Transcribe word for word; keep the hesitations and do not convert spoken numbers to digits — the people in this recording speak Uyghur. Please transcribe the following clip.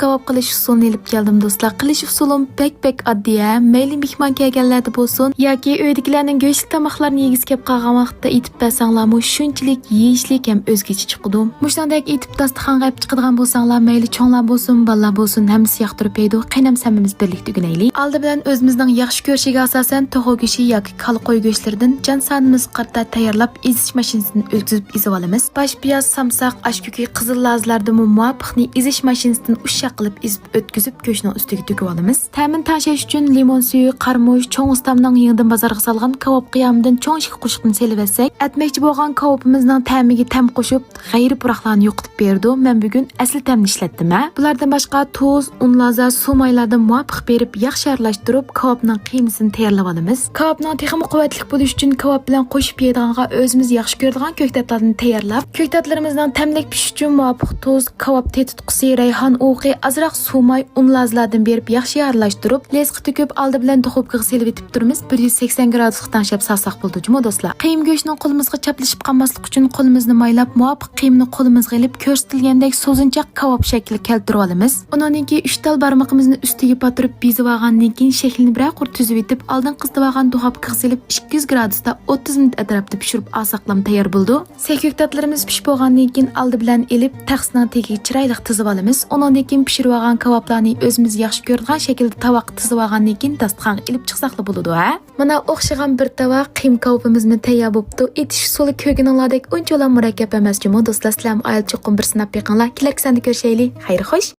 كاۋاپ قىلىش ئۇسۇلىنى ئېلىپ كەلدىم دوستلار. قىلىش ئۇسۇلۇم بەك بەك ئاددىي ھە. مەيلى مېھمان كەلگەنلەردە بولسۇن ياكى ئۆيدىكىلەرنىڭ گۆشلۈك تاماقلارنى يېگۈسى كەپ قالغان ۋاقىتتا ئېتىپ بەرسەڭلارمۇ شۇنچىلىك يېيىشلىك ھەم ئۆزگىچە چىقىدۇ. مۇشۇنىڭدەك ئېتىپ داستىخانغا ئېلىپ چىقىدىغان بولساڭلار، مەيلى چوڭلار بولسۇن، بالىلار بولسۇن، ھەممىسى ياقتۇرۇپ يەيدۇ. قېنى ئەمسە ھەممىمىز بىرلىكتە ئۆگىنەيلى. ئالدى بىلەن ئۆزىمىزنىڭ ياخشى كۆرۈشىگە ئاساسەن توخۇ گۆشى ياكى كالا قوي گۆشلىرىدىن جان سانىمىزغا قارىتا تەييارلاپ ئېزىش ماشىنىسىدىن ئۆتكۈزۈپ ئېزىۋالىمىز. باش پىياز، سامساق، ئاش كۆكى، قىزىل لازىلاردىنمۇ مۇۋاپىقنى ئېزىش ماشىنىسىدىن ئۇششاق قىلىپ ئېزىپ ئۆتكۈزۈپ گۆشنىڭ ئۈستىگە تۆكۈۋالىمىز. تەمىنى تەڭشەش ئۈچۈن لىمون سۈيى، قارىمۇچ، چوڭ ئۇستامنىڭ يېڭىدىن بازارغا سالغان كاۋاپ قىيامىدىن چوڭ شىكە قوشۇقىنى سېلىۋەتسەك، ئەتمەكچى بولغان كاۋىپىمىزنىڭ تەمىگە تەم قوشۇپ، غەيرىي پۇراقلارنى يوقىتىپ بېرىدۇ. مەن بۈگۈن ئەسلى تەمنى ئىشلەتتىم ھە. بۇلاردىن باشقا تۇز، ئۇن لازا، سۇ مايلاردىن مۇۋاپىق بېرىپ ياخشى ئارىلاشتۇرۇپ، كاۋاپنىڭ قىيمىسىنى تەييارلىۋالىمىز. كاۋاپنىڭ تېخىمۇ قۇۋۋەتلىك بولۇشى ئۈچۈن كاۋاپ بىلەن قوشۇپ يەيدىغانغا ئۆزىمىز ياخشى كۆرىدىغان كۆكتاتلاردىن تەييارلاپ، كۆكتاتلىرىمىزنىڭ تەملىك پىشىشى ئۈچۈن مۇۋاپىق تۇز، كاۋاپ تېتىتقۇسى، رەيھان ئوغۇقى، ئازراق سۇ ماي، ئۇن لازىلاردىن بېرىپ ياخشى ئارىلاشتۇرۇپ، لېسقا تۆكۈپ، ئالدى بىلەن دۇخوپكىغا سېلىۋېتىپ تۇرىمىز. بىر يۈز سەكسەن گرادۇسقا تەڭشەپ سالساق بولىدۇ جۇمۇ دوستلار. قىيما گۆشنىڭ قولىمىزغا چاپلىشىپ قالماسلىقى ئۈچۈن قولىمىزنى مايلاپ، مۇۋاپىق قىيمىنى قولىمىزغا ئېلىپ، كۆرسىتىلگەندەك سوزۇنچاق كاۋاپ شەكلىگە كەلتۈرۈۋالىمىز. ئۇنىڭدىن كېيىن ئۈچ تال بارمىقىمىزنى ئۈستىگە پاتۇرۇپ بېزىۋالغاندىن كېيىن شەكلىنى بىرەر قۇر تۈزۈۋېتىپ، ئالدىن قىزىتىۋالغان دۇخوپكىغا سېلىپ، ئىككى يۈز گرادۇستا ئوتتۇز مىنۇت ئەتراپىدا پىشۇرۇپ ئالساقلام تەييار بولىدۇ. سەي كۆكتاتلىرىمىز پىشىپ بولغاندىن كېيىن ئالدى بىلەن ئېلىپ، تەخسىنىڭ تېگىگە چىرايلىق تىزىۋالىمىز. ئۇنىڭدىن كېيىن پىشۇرۇۋالغان كاۋاپلارنى ئۆزىمىز ياخشى كۆرىدىغان شەكىلدە تاۋاققا تىزىۋالغاندىن كېيىن داستىخانغا ئېلىپ چىقساقلا بولىدۇ ھە. مانا ئوخشىغان بىر تاۋاق قىيما كاۋىپىمىزمۇ تەييار بوپتۇ. ئېتىش ئۇسۇلى كۆرگىنىڭلاردەك ئۇنچىۋالا مۇرەككەپ ئەمەس جۇمۇ دوستلار. سىلەرمۇ ئائىلىدە چوقۇم بىر سىناپ بېقىڭلار. كېلەركى ساندا كۆرۈشەيلى. خەير خوش.